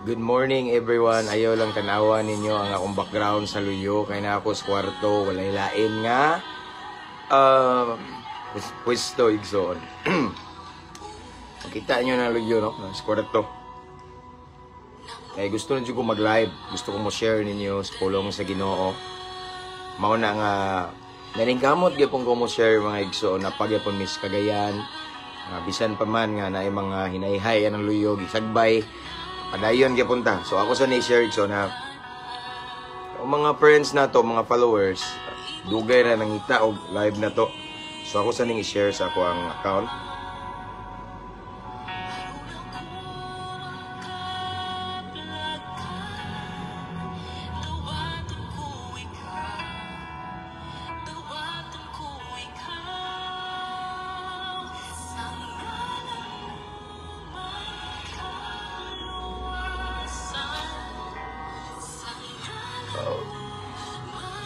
Good morning, everyone. Ayaw lang tanawa ninyo ang akong background sa luyo kay na ako sa kwarto, walay lain nga pwesto, igsoon. Makita nyo na luyo, no, sa kwarto. Kay gusto na jud ko mag-live. Gusto ko mo share ninyo sa pulong sa Ginoo. Mao na nga naningkamot gyapon ko mo share, mga igsoon, na pagyapon Miss Cagayan. Bisan pa man nga naay mga hinayhay ang luyo gisagbay, padayon gyapon ta. So ako sa ni-share, so na ang mga friends na to, mga followers, dugay na nangita og live na to. So ako sa ning i-share sa ako ang account.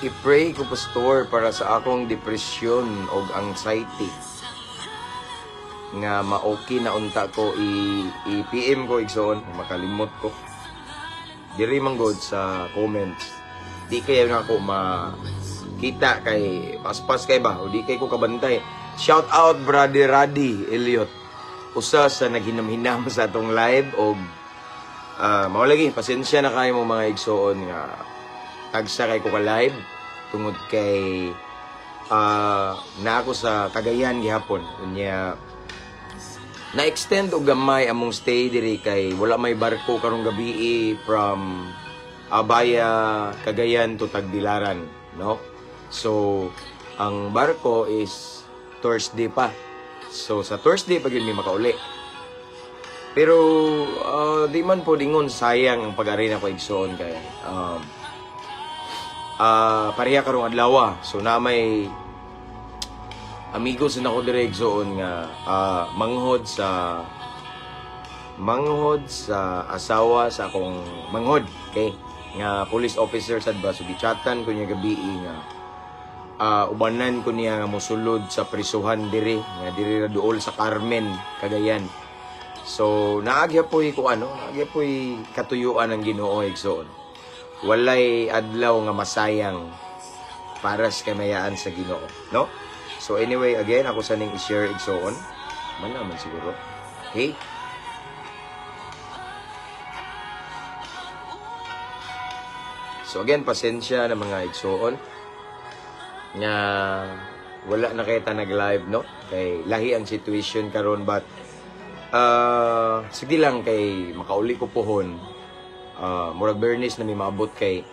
I-pray ko, Pastor, para sa akong depression og anxiety nga ma-okay na unta ko. I-PM ko, igsoon, makalimot ko diri man god sa comments, di kaya na ako makita kay paspas kay ba o di kay ko kabantay. Shout out, Brother Radi Elliot, usa sa naghinam-hinam sa atong live og mao lagi, pasensya na kayo mo, mga igsoon, nga tagsa kay ko ka live tungod kay na ako sa Cagayan gihapon. Unya na-extend og gamay among stay diri kay wala may barko karong gabi from Abaya, Cagayan to Tagbilaran, no? So ang barko is Thursday pa, so sa Thursday pa gyud mi makauli. Pero di man po dingon sayang ang pag-ari na ko, igsoon, kay pareha karong adlaw. So na may amigos na ako dire, igsoon, nga manghod sa asawa sa akong manghod, okay, nga police officer sad ba. So gichatan ko niya gabi nga ubanan ko niya nga mosulod sa prisuhan diri, nga diri ra duol sa Carmen, Cagayan. So naagya poy ko ano, naagya poy katuyuan ng Ginoo, igsoon. Walay adlaw nga masayang para sa kamayaan sa Ginoo, no? So anyway, again, ako sa ning i-share, igsoon. Man naman siguro. Okay? So again, pasensya na, mga igsoon, nga wala na kay ta nag-live, no? Kay lahi ang situation karon, but sige lang kay makauli ko pohon. Murag Bernis na may maabot kay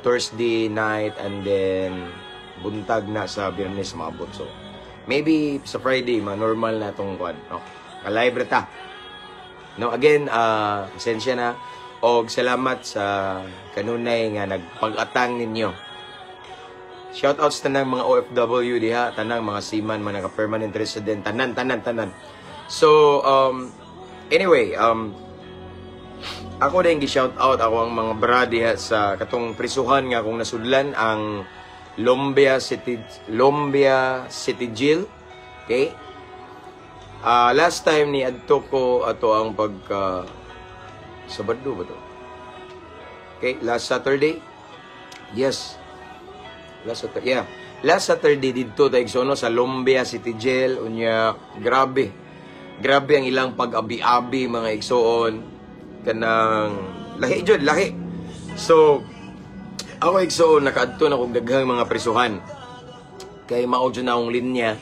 Thursday night and then buntag na sa Biyernes maabot. So maybe sa Friday ma normal na tong kwan, no? Ka-live ta. No, again, pasensya na og salamat sa kanunay nga nagpag-atang ninyo. Shoutouts tanang mga OFW diha, tanang mga seaman, mga naka-permanent resident, tanan, tanan, tanan. So, anyway, ako din gi-shout out ako ang mga bra diha sa katong prisuhan nga akong nasudlan, ang Lumbia City Jail. Okay? Last time ni adto ko ato ang pagka Sabado ba to? Okay, last Saturday? Yes. Last Saturday. Yeah. Last Saturday didto ta, igsoon, sa Lumbia City Jail. Unya grabe. Grabe ang ilang pag-abi-abi, mga igsoon, kanang lahi jud, lahi. So ako, igsoon, nakaadto na kog daghang mga prisuhan. Kay mao jud na akong linya.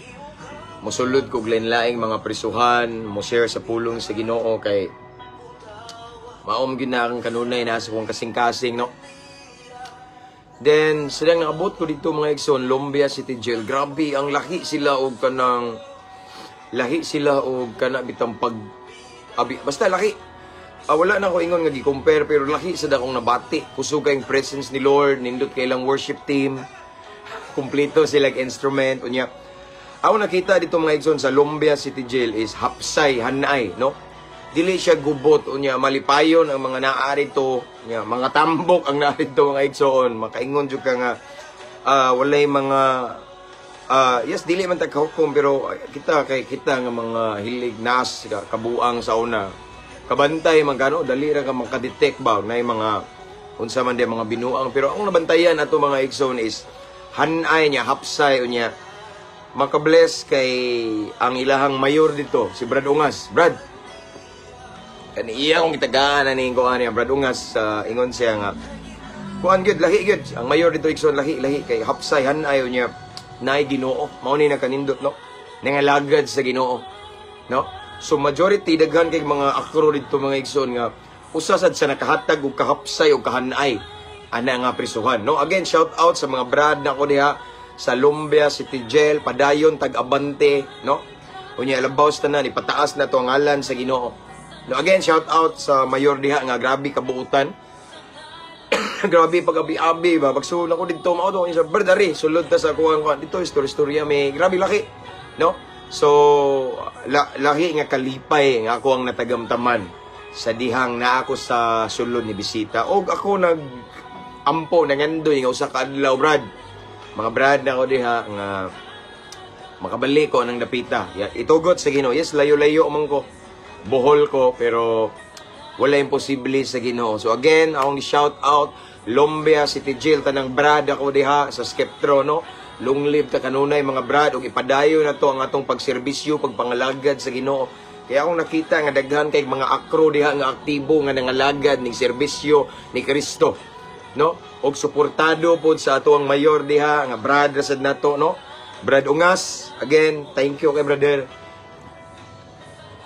Mosulod kog lain-laing mga prisuhan, mo share sa pulong sa Ginoo kay maom gyud na akong kanunay na sa kong kasing-kasing, no? Then silang nakabot ko dito, mga igsoon, Lumbia City Jail. Grabe ang lahi sila og kanang lahi sila og kana bitang pag abi, basta laki. Wala na ko ingon nga gi-compare pero laki sa dakong nabati. Kusog kayong presence ni Lord, nindot kay ilang worship team. Kumpleto sila instrument unya. Ako nakita dito, mga igsoon, sa Lumbia City Jail is hapsay, hanay, no? Dili siya gubot unya malipayon ang mga naa rito, unya mga tambok ang naa rito, mga igsoon. Makaingon jud ka nga walay mga yes, dili man ta kahukom pero kita kay kita nga mga hilig nas kabuang sa una. Kabantay man kano, dali ra ka makadetect ba na mga unsa man di mga binuang, pero ang nabantayan ato, mga igsoon, is hanay niya, hapsay. Unya makabless kay ang ilahang mayor dito, si Brad Ungas. Brad, kani iya kong gitagaan ani ko ani Brad Ungas sa ingon siya nga kuan gyud, lahi gyud ang mayor dito, igsoon. Lahi lahi kay hapsay, hanay, unya naay Ginoo. Mao ni nakanindot, no, nangalagad sa Ginoo, no? So majority, daghan kay mga akro dito, mga igsoon, nga usa sad sa nakahatag og kahapsay og kahanay ana nga prisuhan, no? Again, shout out sa mga brad nako diha sa Lumbia City Jail. Padayon tag-abante, no? Unya labaw sa tanan, ipataas na to ang ngalan sa Ginoo, no? Again, shout out sa mayor diha nga grabe kabuutan. Grabe pag abi-abi ba. Pagsulod ako dito, mao to sa berdari, sulod ta sa kuan kuan dito, istorya may grabe laki, no? So lahi nga kalipay nga ako ang natagamtaman sa dihang na ako sa sulod ni bisita og ako nag ampo, nangandoy nga usa ka adlaw, brad, mga brad na ako diha nga makabalik ko ng dapita. Ya, itugot sa Ginoo. Yes, layo-layo man ko. Bohol ko, pero wala imposible sa Ginoo. So again, akong shout out Lumbia City Jail, tanang brad ako diha sa Skeptro, no? Long live ta kanunay, mga brad, ug ipadayon na to ang atong pagserbisyo, pagpangalagad sa Ginoo. Kaya akong nakita nga daghan kay mga akro diha nga aktibo nga nangalagad ning serbisyo ni Kristo, no? Og suportado pod sa ato ang mayor diha nga brad ra sad nato, no? Brad Ungas, again, thank you kay brother.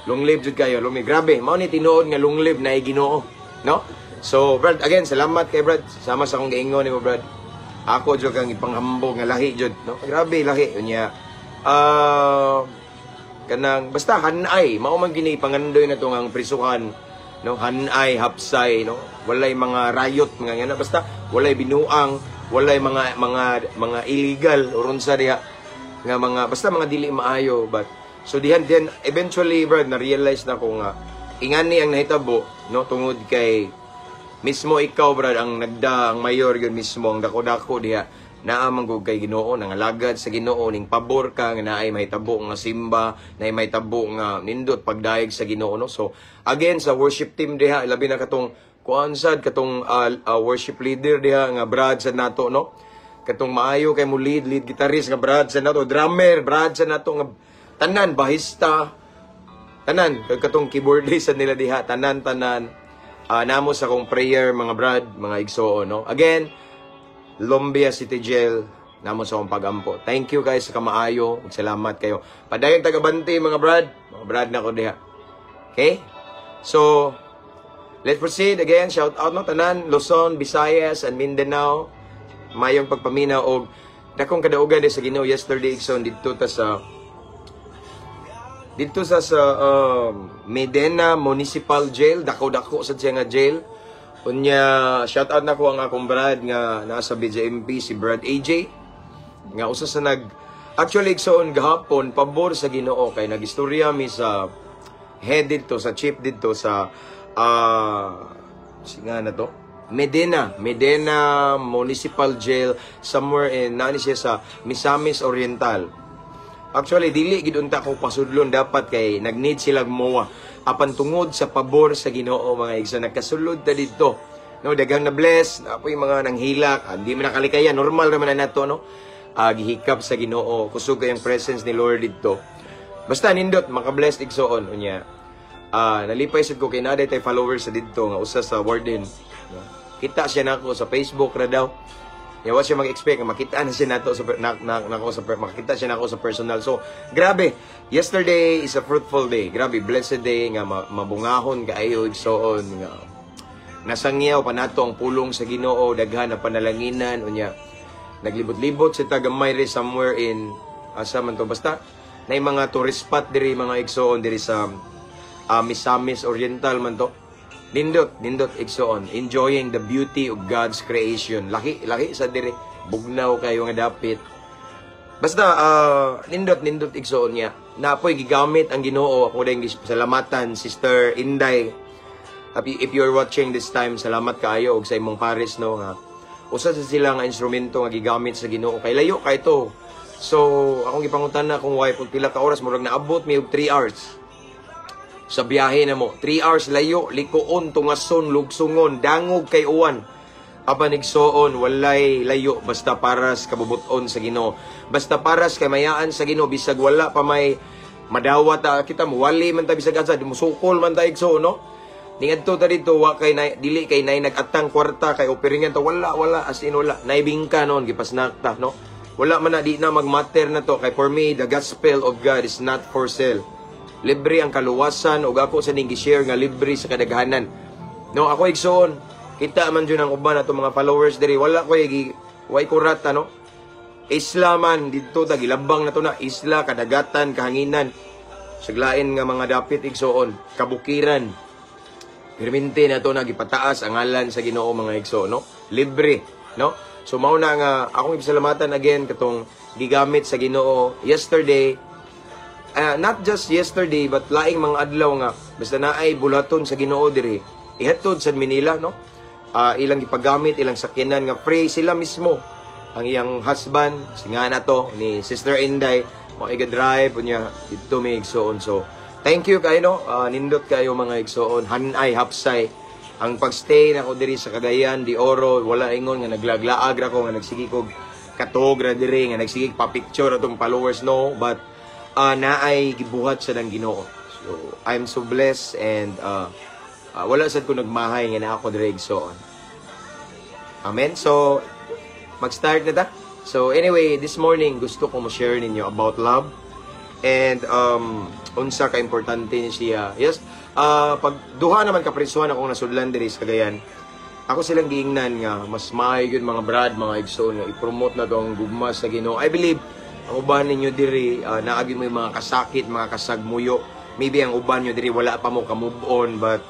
Long live jud kayo, long live. Grabe, mao ni tinuod nga long live na Ginoo, no? So, Brad, again, salamat kay Brad. Sama sa akong giingon nimo, Brad. Ako jud kang ipanghambog nga lahi jud, no? Grabe lahi unya. Kanang basta hanay, mao man gini pangandoy na to ang prisuhan, no? Hanay, hapsay, no? Walay mga riot, mga ngana, basta walay binuang, walay mga illegal or unsa diha nga mga basta mga dili maayo. But so dihan then eventually, Brad, na realize na ko nga ingani ang nahitabo, no, tungod kay mismo ikaw, Brad, ang nagda, ang mayor yun mismo ang dako-dako diha, naa man gud kay Ginoo, nangalagad sa Ginoo, ning pabor ka nga naay mahitabo nga simba, naay mahitabo nga nindot pagdayeg sa Ginoo, no? So again, sa worship team diha, labi na katong kuan sad, katong worship leader diha nga brad sa nato, no, katong maayo kay mo lead, lead guitarist nga brad sa nato, drummer brad sa nato, nga tanan, bahista, tanan, kag katong keyboardist sa nila diha, tanan tanan, namo sa akong prayer, mga brad, mga igsoon, no? Again, Lumbia City Jail, namo sa akong pagampo. Thank you guys sa kamaayo. Salamat kayo. Padayon tagabante, mga brad. Mga brad na ko diha. Okay? So, let's proceed again. Shout out, no, tanan Luzon, Visayas and Mindanao. Mayong pagpaminaw og dakong kadaugan sa Ginoo yesterday, igsoon, didto ta sa didto sa Medena Municipal Jail. Dako-dako sa siya nga jail. Unya shout out nako ang akong brad nga nasa BJMP, si Brad AJ, nga usa sa nag actually, igsoon, gahapon, pabor sa Ginoo kay nagistorya mi sa head didto, sa chief didto sa nga na to Medena Medena Municipal Jail, somewhere in nani siya sa Misamis Oriental. Actually, dili gid unta ko pasudlon dapat kay nag-need sila mowa. Apan tungod sa pabor sa Ginoo, mga igsoon, nagkasulod ta didto. No, daghang na bless, na po yung mga nanghilak, di man nakalikayan, normal naman na nato, no? Gihikap sa Ginoo, kusog kayong presence ni Lord didto. Basta nindot, maka-bless, igsoon, unya. Nalipay sad ko kay naa tay followers sa didto nga usa sa warden. No? Kita siya nako sa Facebook ra daw. Ya, wa siya mag-expect nga makita na siya nato sa na, na, nako sa makita siya nako sa personal. So, grabe. Yesterday is a fruitful day. Grabe, blessed day nga mabungahon kaayo, igsoon, nga nasangyaw pa nato ang pulong sa Ginoo, daghan na panalanginan. Unya naglibot-libot sa tagamay ri somewhere in asa man to, basta na mga tourist spot diri, mga igsoon, diri sa Misamis Oriental man to. Nindot, nindot, igsoon. Enjoying the beauty of God's creation. Laki, laki sa diri. Bugnaw kayo nga dapit. Basta, nindot, nindot, igsoon niya. Napoy gigamit ang Ginoo. Ako din salamatan, Sister Inday. If you're watching this time, salamat kaayo og sa imong pares, no, nga usa sa sila nga instrumento nga gigamit sa Ginoo kay layo kay to. So, akong gipangutan na kung why pila ka oras, murag naabot mi og 3 hours. Sa biyahe na mo. 3 hours layo, likuon, tungason, lugsungon, dangog kay uwan. Apan igsoon, walay layo basta paras kabubuton sa Ginoo. Basta paras kay mayaan sa Ginoo, bisag wala pa may madawat ta kita mo wali man ta bisag asa, musukol man ta, igsoon, no? Ningadto ta dito, wa kay nay, dili kay nay nag-atang kwarta kay operingan ta, wala, wala, as in wala. Naibingka noon gipasnak ta, no? Wala man na, di na magmatter na to kay for me, the gospel of God is not for sale. Libre ang kaluwasan ug ako sa ning gi-share nga libre sa kadaghanan. No, ako igsoon, kita man jud ang uban ato mga followers diri, wala ko gi way kurat, no? Isla man didto ta, gilabang na to na isla, kadagatan, kahanginan. Saglain nga mga dapit, igsoon, kabukiran. Permente na to na gipataas ang ngalan sa Ginoo, mga igsoon, no? Libre, no? So mao na nga akong ipasalamatan again katong gigamit sa Ginoo yesterday, not just yesterday but laing mga adlaw nga basta naay bulaton sa Ginoo diri, ihatod sa Manila, no? Ilang gipagamit ilang sakyanan nga free, sila mismo, ang iyang husband, si nga na to ni Sister Inday mo iga-drive unya didto mi, igsoon. So thank you kayo, no? Nindot kayo, mga igsoon. Hanay hapsay ang pagstay nako diri sa Cagayan de Oro. Wala ingon nga naglaglaag ra ko, nga nagsige kog katog ra diri, nga nagsige pa picture atong followers, no, but naay gibuhat sa nang Ginoo. So I'm so blessed and wala sad ko nagmahay nga naa ako diri, igsoon. Amen. So mag-start na ta. So anyway, this morning gusto ko mo share ninyo about love and unsa ka importante ni siya. Yes, pag duha naman ka prisuhan akong nasudlan diri sa Cagayan. Ako silang giingnan nga mas maayo gyud, mga brad, mga igsoon, nga i-promote na to ang gugma sa Ginoo. I believe ang uban ninyo diri naa gyud mo yung mga kasakit, mga kasagmuyo. Maybe ang uban nyo diri wala pa mo ka-move on, but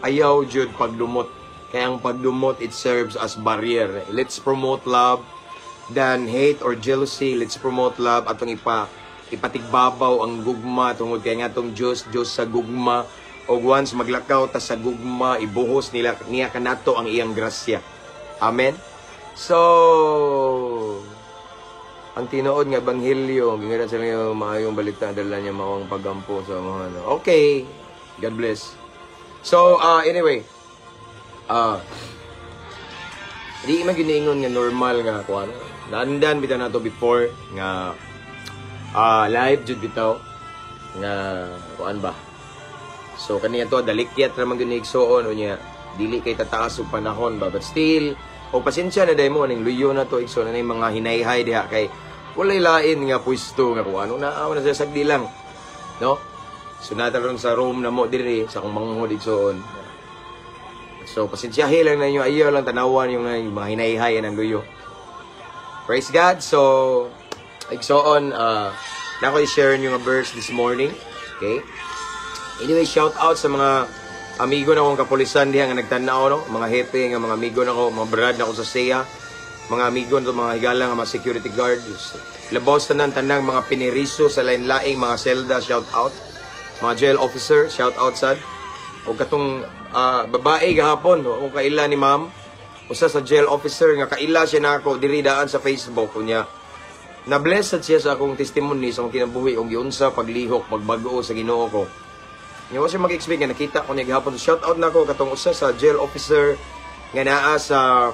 ayaw jud pagdumot. Kaya ang pagdumot, it serves as barrier. Let's promote love than hate or jealousy. Let's promote love atong ipatigbabaw ang gugma tungod kay nga atong Dios, Dios sa gugma, og once maglakaw ta sa gugma, ibuhos nila niya kanato ang iyang grasya. Amen. So ang tinuod nga ebanghelyo gingaran sa mga maayong balita, dala niya mao ang pagampo sa mga ano. Okay. God bless. So anyway, di man giniingon nga normal nga kuan. Naandan bitaw nato before nga live jud bitaw nga kuan ba. So kaniya to dalikyat ra man gyud ni, igsuon, unya dili kay tataas og panahon ba, but still o pasensya na daymo ning luyo na to, igsoon, na mga hinayhay diha kay walay lain nga pwesto nga kuan naa na sa sagdi lang, no? So nata ron sa room na mo diri sa akong manghod, igsoon. So pasensyahe lang ninyo, ayaw lang tanawan yung mga hinayhay ng luyo. Praise God. So igsoon, na ako i-share niyo nga verse this morning. Okay? Anyway, shout out sa mga amigo na akong kapulisan diha nga nagtan-aw, no, mga hepe nga mga amigo na ko, mga brad na ko sa SEA, mga amigo na mga higala nga mga security guard. Labos tanan tanang mga piniriso sa lain-laing mga selda, shout out. Mga jail officer, shout out sad. O katong babae gahapon, no, kung kaila ni ma'am, usa sa jail officer nga kaila siya nako diri daan sa Facebook unya. Na-blessed siya sa akong testimony sa akong kinabuhi ug giunsa paglihok, pagbag-o sa Ginoo ko. Nya wa siya mag-expect nga nakita ko niya gihapon. Shout out nako katong usa sa jail officer nga naa sa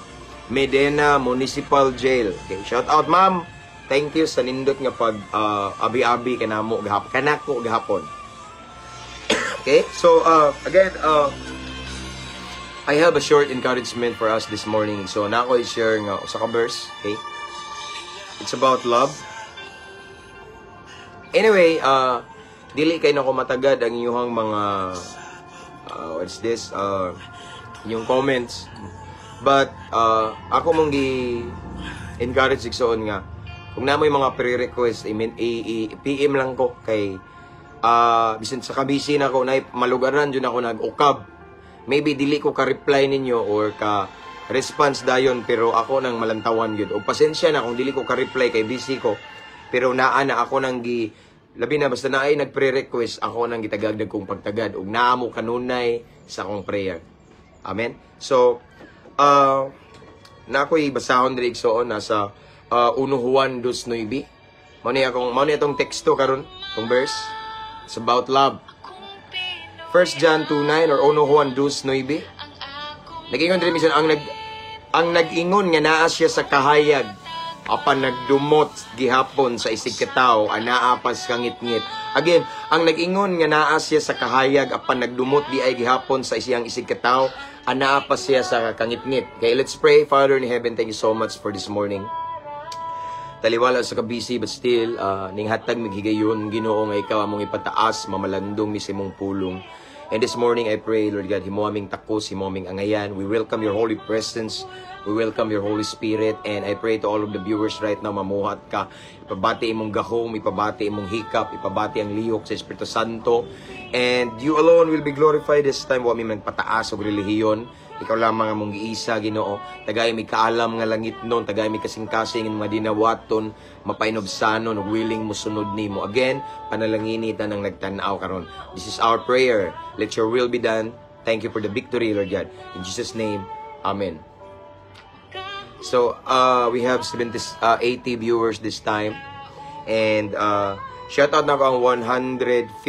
Medena Municipal Jail. Okay, shout out, ma'am. Thank you sa nindot nga pag abi-abi kanamo gahapon. Kanako gahapon. Okay? So again, I have a short encouragement for us this morning. So na ako i-share nga usa ka verse, okay? It's about love. Anyway, dili kay nako matagad ang inyong mga what's this? Inyong comments. But ako mong gi encourage, igsoon, nga kung namoy mga pre-request, i-PM lang ko kay bisan sa kabisi na ako na malugaran jud ako nag-ukab. Maybe dili ko ka-reply ninyo or ka response dayon, pero ako nang malantawan gyud. Og pasensya na kung dili ko ka-reply kay busy ko. Pero naa na ako nang gi labi na basta naay nagpre-request, ako nang gitagagdag kong pagtagad ug naa mo kanunay sa akong prayer. Amen. So na ako'y basahon diri, igsoon, nasa 1 Juan 2:9. Mao ni akong mao ni atong teksto karon, tong verse. It's about love. 1 John 2:9 or 1 Juan 2:9. Nag-ingon diri minsan ang nag-ingon nga naa siya sa kahayag apan nagdumot gihapon sa isig katawo, anaa pa sa kangitngit. Again, ang nag-ingon nga naa siya sa kahayag apan nagdumot di ay gihapon sa isiyang isig katawo, anaa pa siya sa kangitngit. Okay, let's pray. Father in heaven, thank you so much for this morning. Taliwala sa kabisi, but still ning hatag mig higayon, Ginoo, nga ikaw among ipataas, mamalandong mi sa imong pulong. And this morning I pray, Lord God, himo aming takos, himo aming angayan. We welcome your holy presence. We welcome your Holy Spirit, and I pray to all of the viewers right now, mamuhat ka. Ipabati imong gahom, ipabati imong hikap, ipabati ang lihok sa Espiritu Santo. And you alone will be glorified this time. Wa mi magpataas og relihiyon. Ikaw lamang among giisa, Ginoo. Tagay mi kaalam nga langit nun, tagay mi kasing-kasing nga mga dinawaton, mapainobsanon ug willing mosunod nimo. Again, panalangini tanang nagtan-aw karon. This is our prayer. Let your will be done. Thank you for the victory, Lord God. In Jesus' name, Amen. So, we have 70, 80 viewers this time. And shout out na ko ang 156,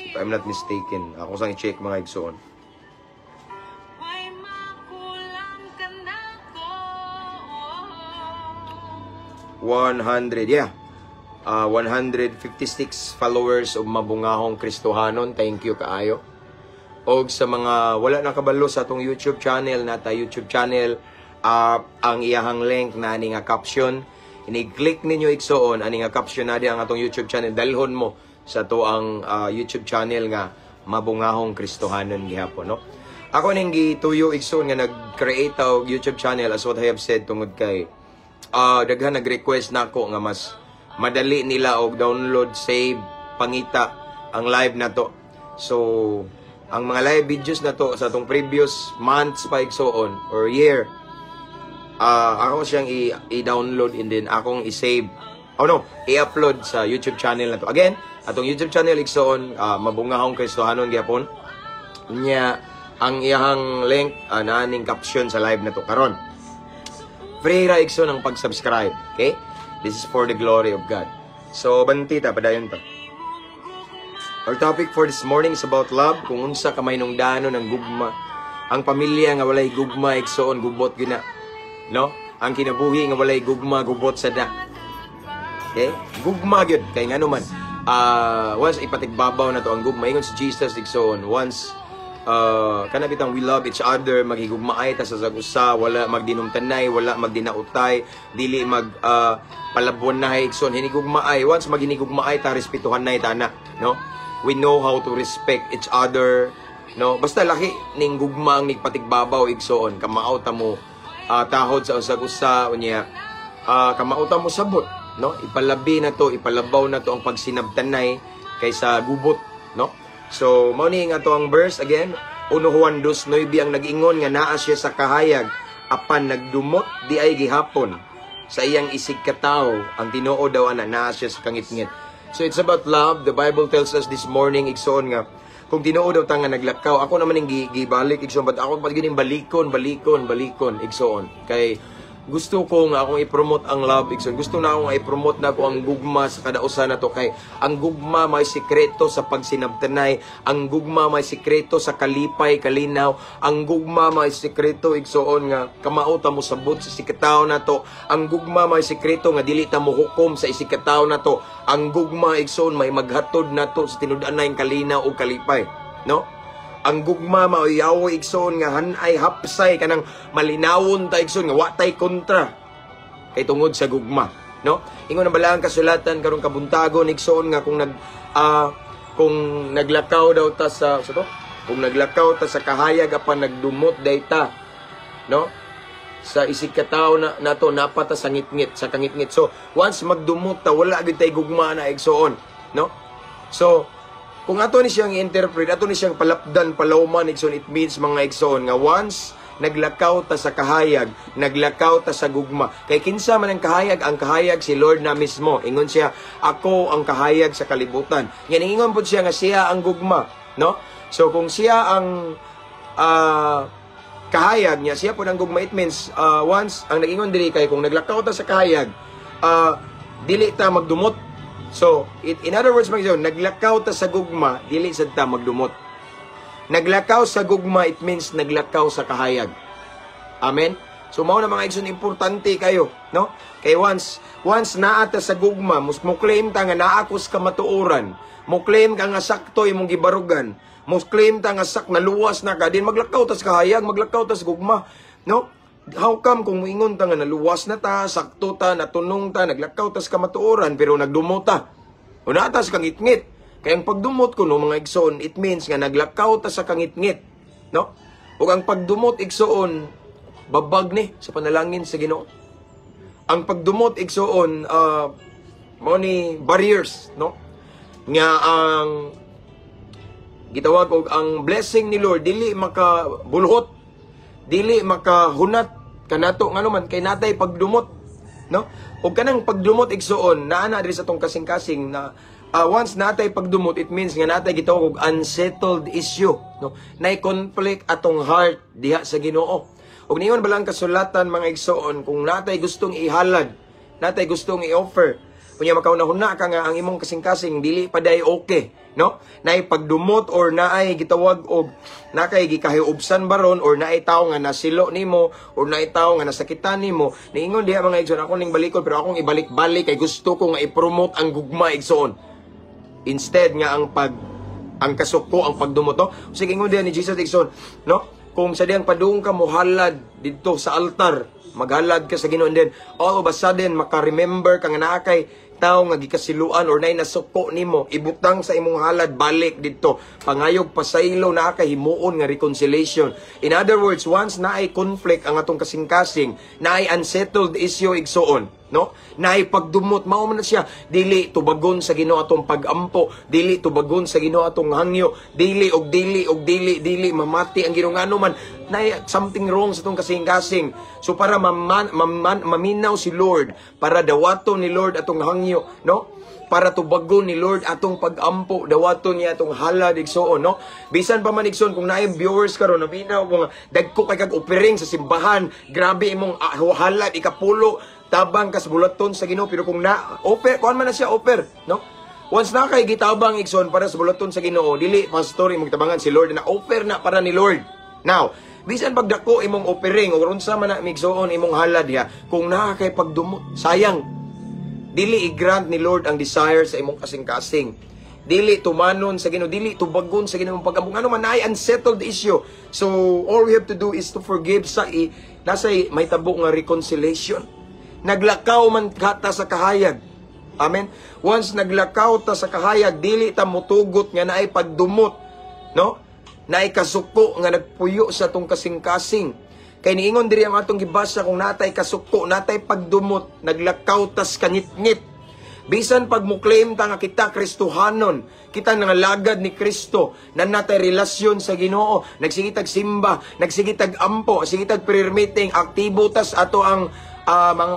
if I'm not mistaken. Ako sang i-check, mga igsoon. Way makulang ka nako. 100, yeah. 156 followers og Mabungahong Kristohanon. Thank you kaayo. Og sa mga wala nakabalo sa atong YouTube channel, nata YouTube channel, ang iyahang link na ani nga caption. Ini-click ninyo, igsoon, ani nga caption na di ang atong YouTube channel. Dalhon mo sa ato ang YouTube channel nga Mabungahong Kristohanon gihapon, no? Ako ning gituyo, igsoon, nga nag-create og YouTube channel, as what I have said, tungod kay daghan nag-request nako nga mas madali nila og download, save, pangita ang live na to. So, ang mga live videos na to sa atong previous months pa, igsoon, or year, ako siyang i-download and then akong i-save. Oh no, i-upload sa YouTube channel na to. Again, atong YouTube channel, igsoon, Mabungahong Kristohanon gyapon. Nya ang iyahang link naaning caption sa live na to karon. Free ra, igsoon, ang pag-subscribe, okay? This is for the glory of God. So banti ta, padayon ta. Our topic for this morning is about love, kung unsa ka mahinungdanon ng gugma. Ang pamilya nga walay gugma, igsoon, gubot gina. No? Ang kinabuhi nga walay gugma, gubot sa na. Okay? Gugma gyud kay ngano man. Once ipatigbabaw na to ang gugma, ingon si Jesus, igsoon, once kana bitang we love each other, maghigugmaay ta sa usa, wala magdinumtanay, wala magdinautay, dili mag palabuanahay, igsoon, hinigugmaay. Once maghinigugmaay ta, respetuhan nay ta na, no? We know how to respect each other, no? Basta laki ning gugma ang nigpatigbabaw, igsoon, kamao ta mo tahod sa usag usa, unya kamao ta mo sabot, no? Ipalabi na to, ipalabaw na to ang pagsinabtanay kaysa gubot, no? So mao ni nga to ang verse again, 1 Juan 2:9, ang nag-ingon nga naa siya sa kahayag apan nagdumot di ay gihapon sa iyang isig katawo, ang tinuod daw ana naa siya sa kangitngit. So it's about love. The Bible tells us this morning, igsoon, nga kung tinuod daw ta nga naglakaw, ako naman ning gibalik, igsoon, but ako pa gining balikon, balikon, balikon, igsoon, kay gusto ko nga akong i-promote ang love, igsoon. Gusto na akong i-promote na ako ang gugma sa kada usa na to, kay ang gugma may sikreto sa pagsinabtanay, ang gugma may sikreto sa kalipay, kalinaw, ang gugma may sikreto, igsoon, nga kamao ta mo sabot sa isigkatawo na to, ang gugma may sikreto nga dili ta mo hukom sa isigkatawo na to, ang gugma, igsoon, may maghatod nato sa tinud-anay kalinaw ug kalipay, no? Ang gugma mao'y igsoon nga hanay hapsay, kanang malinawon ta, igsoon, nga wa tay kontra kay tungod sa gugma, no? Ingon ang balaang kasulatan karong kabuntagon, igsoon, nga kung naglakaw daw ta sa to, kung naglakaw ta sa kahayag apan nagdumot day ta, no, sa isig katawo na nato, napata sa ngitngit, sa kangitngit. So once magdumot ta, wala gyud tay gugma na, igsoon, no? So kung ato ni siyang i-interpret, ato ni siyang palapdan, palawman, igsoon, it means, mga igsoon, nga once naglakaw ta sa kahayag, naglakaw ta sa gugma. Kay kinsa man ang kahayag? Ang kahayag si Lord na mismo. Ingon siya, "Ako ang kahayag sa kalibutan." Yan, ingon po siya nga siya ang gugma, no? So kung siya ang kahayag niya, siya po ang gugma, it means once ang nag-ingon diri kay kung naglakaw ta sa kahayag, dili ta magdumot. So, in other words, mga igsoon, naglakaw ta sa gugma, dili sad ta magdumot. Naglakaw sa gugma, it means naglakaw sa kahayag. Amen? So mao na, mga igsoon, importante kayo, no? Kay once naa ta sa gugma, mo claim ta nga naa ko sa kamatuoran, mo claim ka nga sakto imong gibarugan, mo claim ta nga sak naluwas na ka, din maglakaw ta sa kahayag, maglakaw ta sa gugma, no? How come kung moingon ta nga naluwas na ta, sakto ta, natunong ta, naglakaw ta sa kamatuoran, pero nagdumot ta? O naa ta sa kangitngit. Kaya ang pagdumot ko, no, mga igsoon, it means nga naglakaw ta sa kangitngit, no? Ug ang pagdumot, igsoon, babag ni sa panalangin sa Ginoo. Ang pagdumot, igsoon, mao ni barriers, no? Nga ang gitawag og ang blessing ni Lord dili makabulhot, dili makahunat kanato, ngano man kay natay pagdumot, no? Ug kanang pagdumot, igsoon, naa na diri sa tong kasing-kasing na once natay pagdumot, it means nga natay gitawag og unsettled issue, no? Nay conflict atong heart diha sa Ginoo. Ug niingon bala ang kasulatan, mga igsoon, kung natay gustong ihalad, natay gustong i-offer, unya makauna-huna ka nga ang imong kasing-kasing dili pa day okay, no? Naay pagdumot or naay gitawag og nakay gikahiubsan baron or naay tawo nga nasilo nimo or naay tawo nga nasakitan nimo. Niingon diha, mga igsoon, ako ning balikon pero akong ibalik-balik kay gusto ko nga i-promote ang gugma, igsoon. Instead nga ang pag ang kasuko, ang pagdumot, no? Sige, ingon diha ni Jesus, igsoon, no? Kung sa diyang padung ka mohalad didto sa altar, maghalad ka sa Ginoo, and then all of a sudden maka-remember ka nga naa kay tawo nga gikasiluan or nay nasuko nimo, ibutang sa imong halad, balik didto, pangayog pasaylo, naa kay himuon nga reconciliation. In other words, once naay conflict ang atong kasing-kasing, naay unsettled issue, igsoon, no, naay pagdumot, mao man na siya dili tubagon sa Ginoo atong pagampo, dili tubagon sa Ginoo atong hangyo, dili og dili og dili dili mamati ang Ginoo, ngano man naay something wrong sa atong kasing-kasing. So para maminaw si Lord, para dawaton ni Lord atong hangyo, no, para tubagon ni Lord atong pagampo, dawaton niya atong halad, igsoon, no? Bisan pa man, igsoon, kung naay viewers karon naminaw mo nga dagko kay kag offering sa simbahan, grabe imong halad, ikapulo, tabang kas bulaton sa Ginoo, pero kung na offer kuan man na siya offer, no? Once na kay gitabang, igsoon, para sa bulaton sa Ginoo, dili pastor imong tabangan, si Lord na offer na para ni Lord. Now, bisan pagdako imong offering o unsa man na, igsoon, imong halad diha, kung naa kay pagdumot, sayang. Dili i-grant ni Lord ang desire sa imong kasing-kasing. Dili tumanon sa Ginoo, dili tubagon sa Ginoo pag-ampo. Ngano man naay unsettled issue. So all we have to do is to forgive sa i nasa may tabo nga reconciliation. Naglakaw man ka ta sa kahayag. Amen. Once naglakaw ta sa kahayag, dili ta mutugot nga naay pagdumot, no? Naay kasuko nga nagpuyo sa atong kasing-kasing. Kay niingon diri ang atong gibasa, kung natay kasuko, natay pagdumot, naglakaw tas kangitngit. Bisan pag mo claim ta nga kita Kristohanon, kita nangalagad ni Kristo, na natay relasyon sa Ginoo, nagsigitag simba, nagsigitag ampo, sigitag prayer meeting, aktibo tas ato ang mga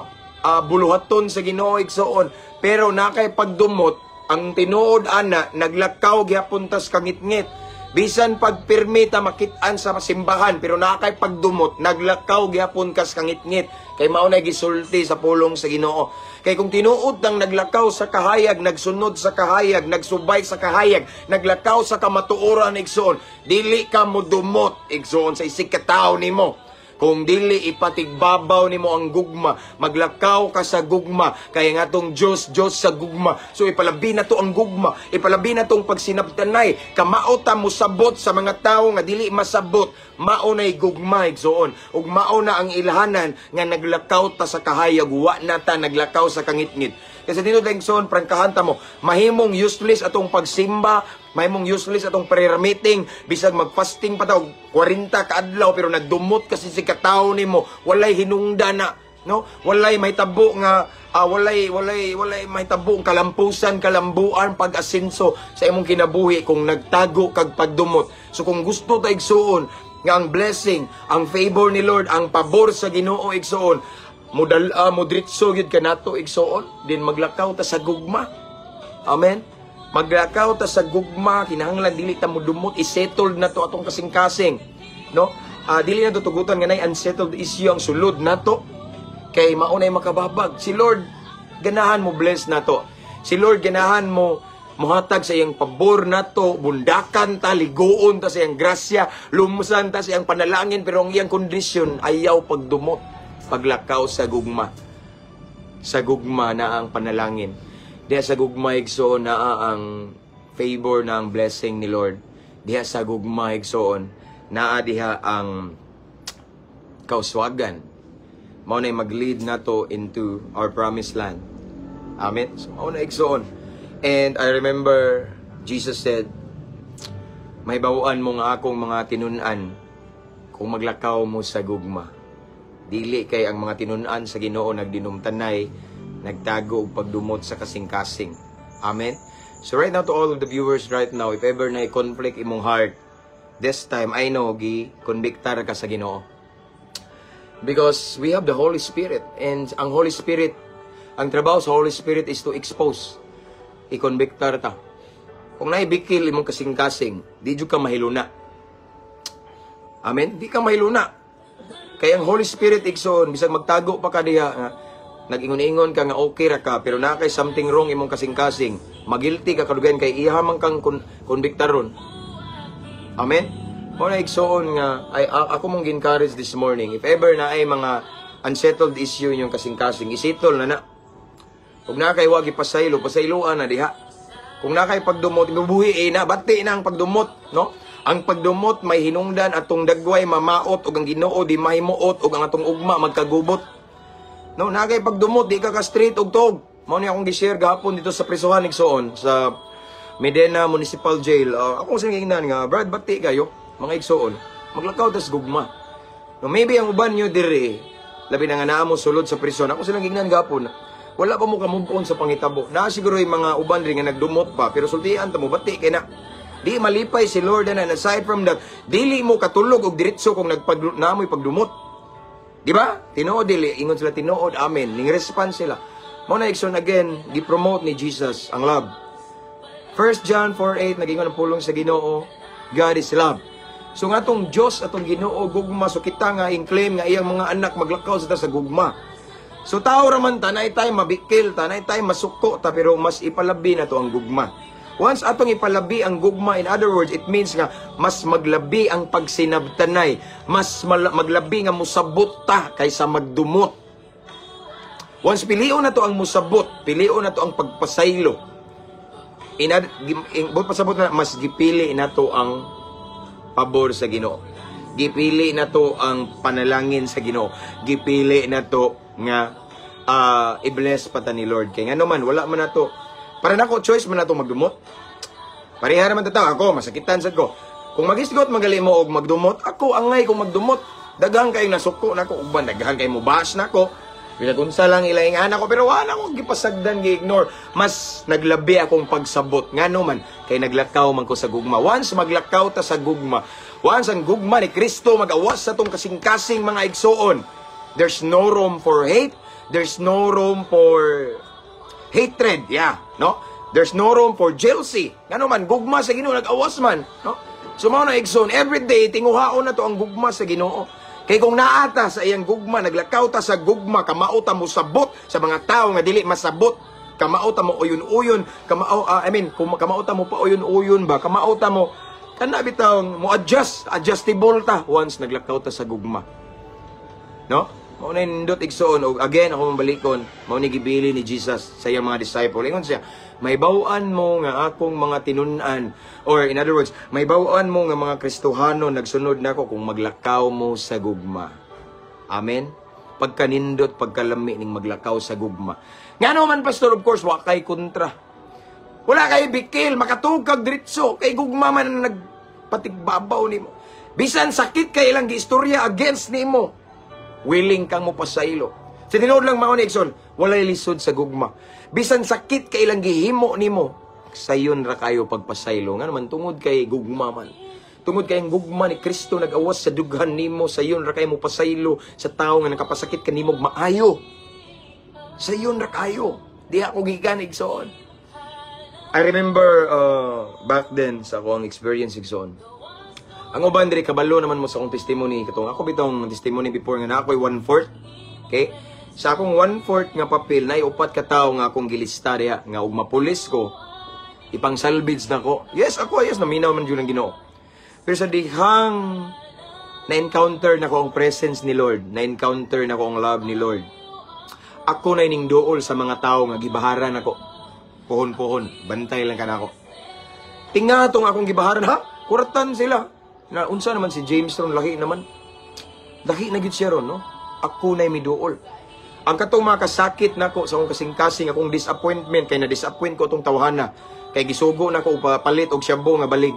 buluhaton sa Ginoo, igsoon. Pero nakay pagdumot, ang tinuod ana, naglakaw gyapon tas kangitngit. Bisan pagpirmi ta makit-an sa simbahan, pero nakay pagdumot, naglakaw gyapon kas kangitngit. Kay mao na gisulti sa pulong sa Ginoo. Kay kung tinuod nang naglakaw sa kahayag, nagsunod sa kahayag, nagsubay sa kahayag, naglakaw sa kamatuoran, igsoon, dili ka modumot, igsoon, sa isig ka tawo nimo. Kung dili ipatigbabaw nimo ang gugma, maglakaw ka sa gugma, kaya nga tong Diyos, Diyos sa gugma. So ipalabi na to ang gugma, ipalabi na tong pagsinabtanay, kamao ta mosabot sa mga tawo nga dili masabot, mao na'y gugma, igsoon. Ug mao na ang ilhanan nga naglakaw ta sa kahayag, wa na ta naglakaw sa kangitngit. Kasi tinuod lang, igsoon, prangkahan ta mo, mahimong useless atong pagsimba, mahimong useless atong prayer meeting, bisag magfasting pa ta og 40 ka adlaw, pero nagdumot kasi si katawo nimo, walay hinungda na, no? Walay mahitabo nga walay mahitabo ang kalampusan, kalambuan, pag-asenso sa imong kinabuhi kung nagtago kag pagdumot. So kung gusto ta, igsuon, nga ang blessing, ang favor ni Lord, ang pabor sa Ginoo, igsuon, mudal mudritso gyud kanato, igsuon, din maglakaw ta sa gugma. Amen. Maglakaw ta sa gugma, kinahanglan dili ta modumot, isettled na to atong kasing-kasing, no? Dili na to tugutan nga nay unsettled issue ang sulod nato kay mao nay makababag. Si Lord ganahan mo bless nato. Si Lord ganahan mo Muhatag sa iyang pabor nato, bundakan ta, ligoon ta sa iyang grasya, lumusan ta sa iyang panalangin, pero ang iyang kondisyon, ayaw pagdumot, paglakaw sa gugma. Sa gugma na ang panalangin. Diha sa gugma, igsoon, naa ang favor na ang blessing ni Lord. Diha sa gugma, igsoon, naa diha ang kauswagan. Mao na mag-lead nato into our promised land. Amen. So mao na, igsoon. And I remember Jesus said, "Mahibaw-an mo nga akong mga tinun-an kung maglakaw mo sa gugma." Dili kay ang mga tinun-an sa Ginoo nagdinumtanay, nagtago og pagdumot sa kasing-kasing. Amen. So right now, to all of the viewers right now, if ever na conflict imong heart, this time I know gi convictar ka sa Ginoo. Because we have the Holy Spirit and ang Holy Spirit, ang trabaho sa Holy Spirit is to expose. I-convictar ta. Kung naibikil imong kasing-kasing, di jud ka mahiluna. Amen? Di ka mahiluna. Kaya ang Holy Spirit, igsoon, bisag magtago pa ka diha, nga, nag-ingon-ingon ka nga okay ra ka, pero naa kay something wrong imong kasing-kasing, magilty ka kadugayan kay iha man kang konbiktaron. Amen? Mao na, igsoon, nga ay ako mong gi-encourage this morning, if ever na ay mga unsettled issue inyong kasing-kasing, isettle na na. Kung naa kay wag ipasaylo, pasayloan na diha. Kung naa kay pagdumot, ibubuhi eh na, bati na ang pagdumot, no? Ang pagdumot may hinungdan atong dagway mamaot ug ang Ginoo di mahimuot ug ang atong ugma magkagubot. No, naa kay pagdumot, di ka ka straight og tog. Mao ni akong gi-share gahapon dito sa prisuhan, igsoon, sa Medena Municipal Jail. Akong siningnan nga, Brad, bati kayo, mga igsoon. Maglakaw tas gugma. No, maybe ang uban nyo dire, labi na nga naa mo sulod sa prison. Ako silang gingnan gahapon. Wala pa mo ka-move on sa pangitabo. Naa siguro yung mga uban diri nga nagdumot pa, pero sultian ta mo, bati kay na. Di malipay si Lord and aside from that, dili mo katulog og diretso kung nagpag naamoy pagdumot. Di ba? Tinuod dili, ingon sila tinuod, amen. Ning response sila. Mao na, igsoon, again, gi-promote ni Jesus ang love. 1 John 4:8, nagingon ang pulong sa Ginoo, "God is love." So nga atong Dios, atong Ginoo, gugma, so kita nga in-claim nga iyang mga anak, maglakaw sa ta sa gugma. So tao ra man ta, naay tay mabikil ta, naay tay masuko ta, pero mas ipalabi na to ang gugma. Once atong ipalabi ang gugma, in other words, it means nga mas maglabi ang pagsinabtanay, mas maglabi nga musabot ta kaysa magdumot. Once pilion na to ang musabot, pilion na to ang pagpasaylo. In, pasabot na, mas gipili na to ang pabor sa Ginoo. Gipili na to ang panalangin sa Ginoo. Gipili na to nga i-bless pa ta ni Lord. Kay ngano man, wala man na to. Para nako, choice man na to magdumot. Pareha naman tataw ako, masakitan sad ko. Kung magisgot magali mo og magdumot, ako angay kung magdumot. Daghang kay nasuko nako, uban daghan kay mo bash nako. Bilag unsa lang ilaing anak ko, pero wala ko gipasagdan, gi-ignore. Mas naglabi akong pagsabot. Ngano man, kay naglakaw man ko sa gugma. Once maglakaw ta sa gugma, once ang gugma ni Kristo magawas sa tong kasing-kasing, mga igsoon, there's no room for hate, there's no room for hatred, yeah, no? There's no room for jealousy. Ngano man, gugma sa Ginoo nag-awas man, no? So mao na, igsoon, every day tinguhaon na to ang gugma sa Ginoo. Kay kung naata sa iyang gugma, naglakaw ta sa gugma, kamao ta mo sabot sa mga tao nga dili masabot. Kamao ta mo uyon-uyon, kamao I mean, kung kamao ta mo pa uyon-uyon ba, kamao ta mo kana bitaw mo adjust, adjustable ta once naglakaw ta sa gugma. No? Mao na nindot, igsoon, og again ako mabalikon, mao ni gibili ni Jesus sa iyang mga disciple. Ingon siya, "Mahibaw-an mo nga akong mga tinun-an," or in other words, "Mahibaw-an mo nga mga Kristohano nagsunod nako kung maglakaw mo sa gugma." Amen. Pagkanindot, pagkalami ning maglakaw sa gugma. Ngano man, pastor? Of course, wa kay kontra. Wala kay bikil, makatugkag diretso kay gugma man ang nagpatigbabaw nimo. Bisan sakit kay ilang giistorya against nimo, willing kang mopasaylo. Sa tinuod lang mao ni, igsoon, walay lisod sa gugma. Bisan sakit kay ilang gihimo nimo, sayon ra kayo pagpasaylo. Ngano man? Tungod kay gugma man. Tungod kay ang gugma ni Kristo nag-awas sa dughan nimo, sayon ra kayo mo pasaylo sa tawo nga nakapasakit kanimo maayo. Sayon ra kayo. Di ako gikan, igsoon. I remember back then sa akong experience, igsoon. Ang uban diri kabalo naman mo sa akong testimony, katong ako bitong testimony before nga na ako'y one-fourth. Okay? Sa akong one-fourth nga papel, nay upat ka tawo nga akong gilista diha nga ug mapulis ko, Ipang salvage nako. Yes, ako, yes, naminaw man jud ang Ginoo. Pero sa dihang na-encounter nako ang presence ni Lord, na-encounter nako ang love ni Lord, ako na ining duol sa mga tao nga gibaharan ako. Puhon-puhon, bantay lang ka nako. Tinga tong akong gibaharan, ha? Kuratan sila. Na unsa naman si James ron, lahi naman. Lahi na gid siya ron, no? Ako na miduol. Ang katong mga kasakit nako sa akong kasing-kasing, akong disappointment, kay na-disappoint ko tong tawhana. Kay gisugo nako palit og shabu nga balig.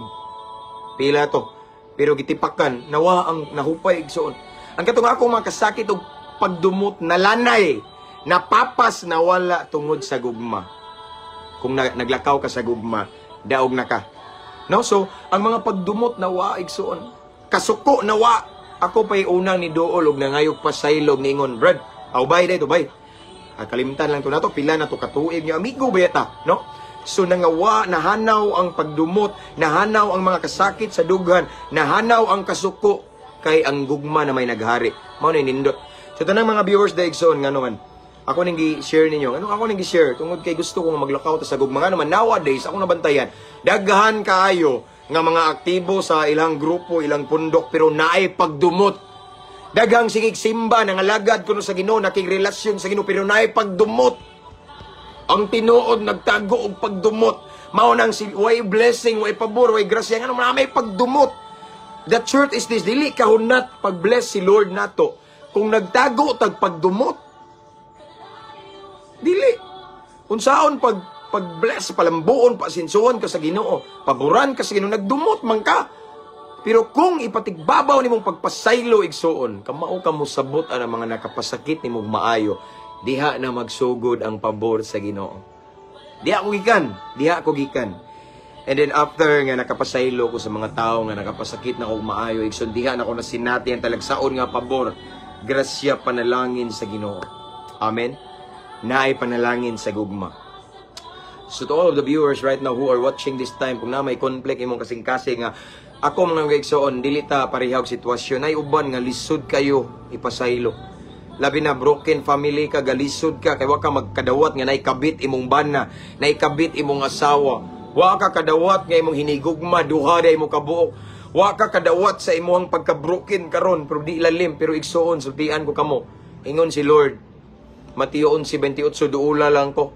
Pila to. Pero gitipakan, nawa ang nahupay, igsoon. Ang katong ako mga kasakit og pagdumot, nalanay, napapas, nawala tungod sa gugma. Kung naglakaw ka sa gugma, daog na ka. No? So, ang mga pagdumot nawa, igsoon. Kasuko nawa. Ako pa'y unang ni duol og nangayog pasaylog, niingon, "Brad, aw bay day to bay." Ah, kalimtan lang to nato, pila na to katuig niya amigo ba yata, no? So nangawa, nahanaw ang pagdumot, nahanaw ang mga kasakit sa dughan, nahanaw ang kasuko kay ang gugma na may naghari. Mao na nindot. So tanang mga viewers da, igsoon, ngano man ako ning gi-share ninyo. Ano ako ning gi-share? Tungod kay gusto kong maglakaw ta sa gugma. Ngano man nowadays ako nabantayan, daghan kaayo nga mga aktibo sa ilang grupo, ilang pundok, pero naay pagdumot. Daghang sigig simba, nangalagad kuno sa Ginoo, nakigrelasyon sa Ginoo, pero naay pagdumot. Ang tinuod nagtago og pagdumot. Mao nang si way blessing, way pabor, way grasya, ngano man may pagdumot. The truth is this, dili ka hunat pag-bless si Lord nato kung nagtago tag pagdumot. Dili. Unsaon pag pag-bless, palambuon, pasinsuon ka sa Ginoo, paboran ka sa Ginoo, nagdumot man ka. Pero kung ipatigbabaw nimong pagpasaylo, igsuon, kamao ka mosabot ang mga nakapasakit nimong maayo, diha na magsugod ang pabor sa Ginoo. Diha ko gikan, diha ko gikan. And then after nga nakapasaylo ko sa mga tao nga nakapasakit na og maayo, igsoon, diha na ko nasinati ang talagsaon nga pabor, grasya, panalangin sa Ginoo. Amen. Naay panalangin sa gugma. So to all of the viewers right now who are watching this time, kung na may conflict imong kasing-kasing nga ako mga igsoon, dili ta parehag sitwasyon, ay uban nga lisod kayo ipasaylo. Labi na broken family ka, galisod ka kay wa ka magkadawat nga naikabit imong bana, naikabit imong asawa. Wa ka kadawat nga imong hinigugma duha day mo kabuok. Wa ka kadawat sa imong pagka-broken karon, pero di lalim. Pero igsoon, sultian ko kamo. Ingon si Lord, Mateo 11:28, "Duula lang ko.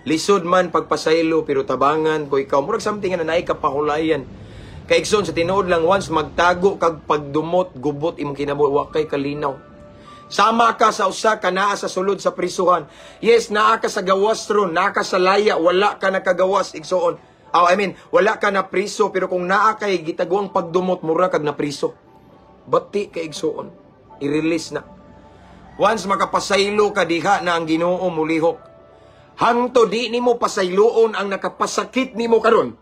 Lisod man pagpasaylo, pero tabangan ko ikaw." Murag something nga naay kapahulayan. Kay igsoon, sa tinuod lang, once magtago kag pagdumot, gubot imong kinabuhi, wa kay kalinaw. Sama ka sa usa ka naa sa sulod sa prisuhan. Yes, naa ka sa gawas ron, naa ka sa laya, wala ka nakagawas, igsoon. Oh, I mean, wala ka na priso, pero kung naa kay gitaguang pagdumot, mura kag na priso. Bati kay, igsoon. I-release na. Once makapasaylo ka, diha na ang Ginoo mulihok. Hangto di nimo pasayloon ang nakapasakit nimo karon,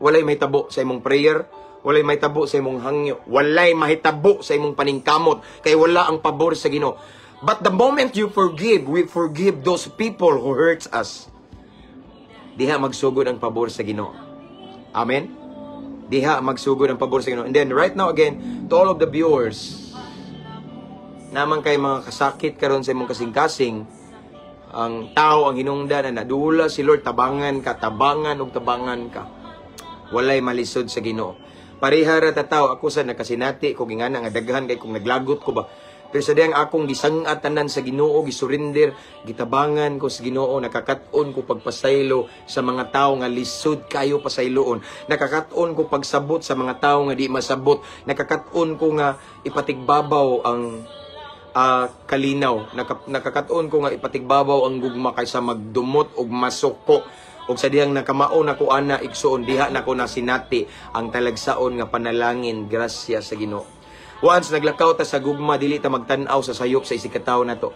walay mahitabo sa imong prayer, walay mahitabo sa imong hangyo, walay mahitabo sa imong paningkamot kay wala ang pabor sa Ginoo. But the moment you forgive, we forgive those people who hurts us, diha magsugod ang pabor sa Ginoo. Amen. Diha magsugod ang pabor sa Ginoo. And then right now again, to all of the viewers, naman kay mga kasakit karon sa imong kasing-kasing, ang tao ang hinungdan na nadula si Lord, tabangan ka, tabangan ug tabangan ka. Walay malisod sa Ginoo. Pareha ra ta tao, ako sa nakasinati ko gingana nga daghan kay kung naglagot ko ba. Pero sa diyang akong gisang-at tanan sa Ginoo, gisurrender, gitabangan ko sa Ginoo, nakakat-on ko pagpasaylo sa mga tao nga lisod kayo pasayloon. Nakakat-on ko pagsabot sa mga tao nga di masabot. Nakakat-on ko nga ipatigbabaw ang kalinaw. Nakakat-on ko nga ipatigbabaw ang gugma kaysa magdumot og masuko. Og sa dihang nakamao na ko ana, igsuon, diha na ko nasinati ang talagsaon nga panalangin, grasya sa Ginoo. Once naglakaw ta sa gugma, dili ta magtan-aw sa sayop sa isig ka tawo nato.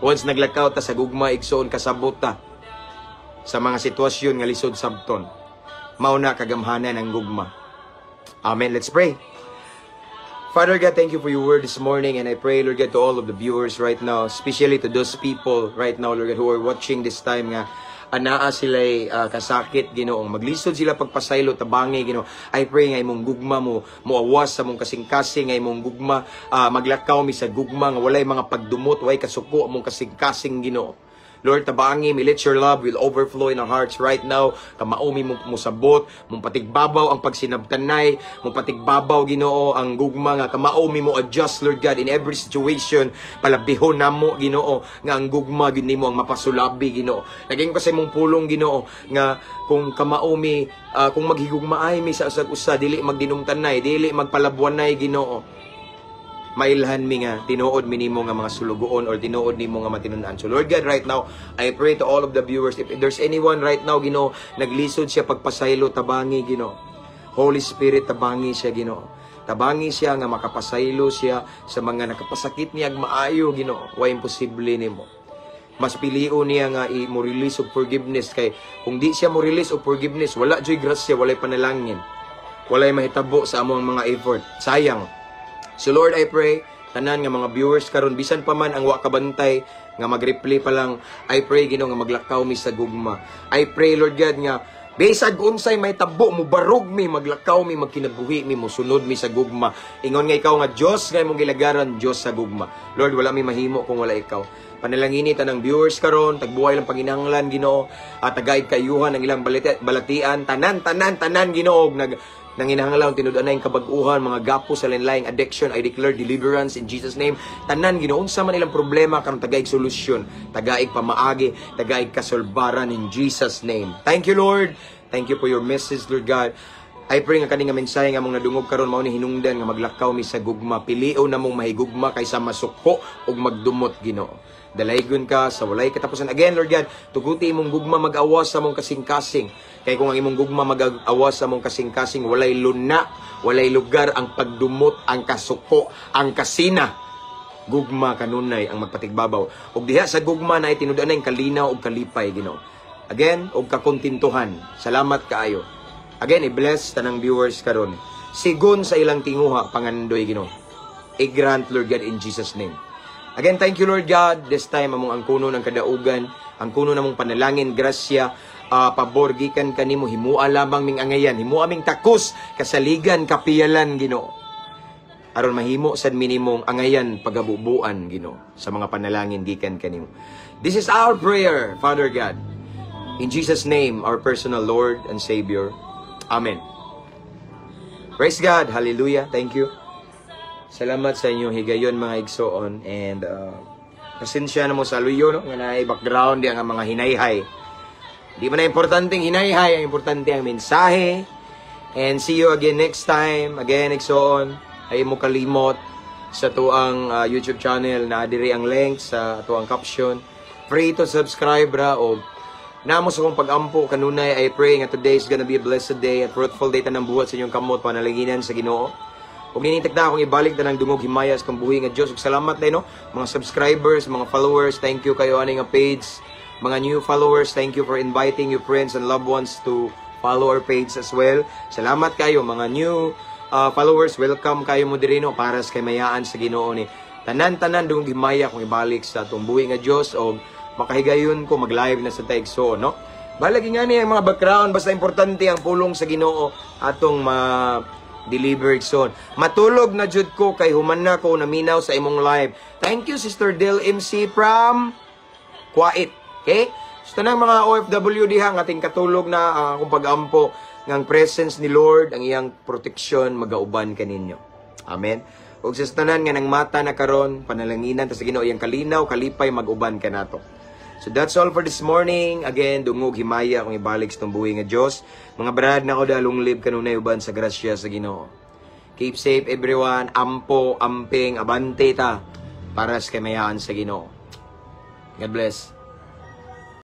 Once naglakaw ta sa gugma, igsuon, kasabot ta sa mga sitwasyon nga lisod sabton. Mao na kagamhanan ang gugma. Amen. Let's pray. Father God, thank you for your word this morning, and I pray, Lord God, to all of the viewers right now, especially to those people right now, Lord God, who are watching this time nga anaa sila kasakit, Ginoong maglisod sila pagpasaylo, tabangi, Ginoo. I pray nga imong gugma mo moawas sa mong kasing-kasing, nga imong gugma, maglakaw mi sa gugma nga walay mga pagdumot, way kasuko among kasing-kasing, Ginoo. Lord, tabangi mi, let your love will overflow in our hearts right now. Kamao mi mo musabot, mo patigbabaw ang pagsinabtanay, mo patigbabaw, Ginoo, ang gugma nga kamao mi mo adjust, Lord God, in every situation. Palabihon namo, Ginoo, nga ang gugma gyud nimo ang mapasulabi, Ginoo. Naging ko sa imong pulong, Ginoo, nga kung kamao mi, kung maghigugmaay mi sa usag usa, dili magdinumtanay, dili magpalabwanay, Ginoo, mailhan mi nga tinuod mi nimo nga mga sulugoon or tinuod nimo nga matinun-an. So Lord God, right now, I pray to all of the viewers, if there's anyone right now, Ginoo, naglisod siya pagpasaylo, tabangi, Ginoo. Holy Spirit, tabangi siya, Ginoo. Tabangi siya nga makapasaylo siya sa mga nakapasakit niya ag maayo, Ginoo. Wa imposible nimo. Mas pilion niya nga i mo release og forgiveness, kay kung di siya mo release og forgiveness, wala joy grasya, walay panalangin. Walay mahitabo sa among mga effort. Sayang. So Lord, I pray, tanan nga mga viewers karon, bisan pa man ang wa kabantay nga mag-reply pa lang, I pray, Ginoo, nga maglakaw mi sa gugma. I pray, Lord God, nga bisag unsay mahitabo, mubarog mi, maglakaw mi, magkinabuhi mi, musunod mi sa gugma. Ingon nga ikaw nga Dios nga imong gilagaran, Dios sa gugma. Lord, wala mi mahimo kung wala ikaw. Panalangini tanang viewers karon, tagbuhay lang panginahanglan, Ginoo, at tagaid kayuhan ang ilang balatian, tanan tanan tanan, Ginoo, nag nanginahanglan tinud-anay kabag-uhan, mga gapo sa lain addiction, I declare deliverance in Jesus' name. Tanan, Ginoo, unsa man ilang problema karon, tagaig solusyon, tagaig pamaagi, tagaig kasolbaran in Jesus' name. Thank you, Lord. Thank you for your message, Lord God. I pray nga kani nga mensahe nga among nadungog karon mao ni hinungdan nga maglakaw mi sa gugma. Pilion namong mahigugma kaysa masuko ug magdumot, Ginoo. Dalaygon ka sa walay katapusan. Again, Lord God, tuguti imong gugma mag-awas sa among kasing-kasing. Kay kung ang imong gugma mag-awas sa among kasing-kasing, walay luna, walay lugar ang pagdumot, ang kasuko, ang kasina. Gugma kanunay ang magpatigbabaw. Ug diha sa gugma na tinud-anay kalinaw ug kalipay, Ginoo. Again, ug kakontentuhan. Salamat kaayo. Again, i-bless tanang viewers karon. Sigon sa ilang tinguha, pangandoy, Ginoo. I-grant, Lord God, in Jesus' name. Again, thank you, Lord God. This time, among ang kuno ng kadaugan, ang kuno namong panalangin, grasya, pabor gikan kanimo, himua lamang ming angayan, himua ming takos, kasaligan, kapiyalan, Ginoo. Aron mahimo sad minimong angayan pagabubuan, Ginoo, sa mga panalangin gikan kanimo. This is our prayer, Father God. In Jesus' name, our personal Lord and Savior. Amen. Praise God. Hallelujah. Thank you. Salamat sa inyong higayon, mga igsoon, and pasensya na mo sa luyo, no, nga naay background di ang mga hinayhay. Di man na importante ang hinayhay, ang importante ang mensahe. And see you again next time. Again, igsoon, ayaw mo kalimot sa tuang YouTube channel na diri ang link sa tuang caption. Free to subscribe ra o namo sa kong pag-ampo kanunay. I pray nga today is gonna be a blessed day and fruitful day tanang buhat sa inyong kamot, panalanginan sa Ginoo. Ug ninitag na akong ibalik tanang dungog himaya sa buhi nga Dios. Ug salamat day, no, mga subscribers, mga followers, thank you kayo ani nga page. Mga new followers, thank you for inviting your friends and loved ones to follow our page as well. Salamat kayo mga new followers, welcome kayo mo diri, no, para sa kaymayaan sa Ginoo ni. Tanan-tanan dungog himaya kung ibalik sa atong buhi nga Dios og makahigayon ko mag-live na sa taigso, no. Bahalagi nga ni ang mga background, basta importante ang pulong sa Ginoo atong ma delivered soon. Matulog na jud ko kay human na ko naminaw sa imong live. Thank you, Sister Del MC from Kuwait. Okay? So tanang mga OFW diha nga ating katulog na, akong pag-ampo ngang presence ni Lord, ang iyang protection magauban kaninyo. Amen. Ug sa tanan nga nang mata na karon, panalanginan ta sa Ginoo iyang kalinaw, kalipay mag-uban kanato. So that's all for this morning. Again, dungog himaya kung ibalik sa buhi nga Dios. Mga brad na ko dalong live kanunay uban sa grasya sa Ginoo. Keep safe, everyone. Ampo, amping, abante ta para sa kamayaan sa Ginoo. God bless.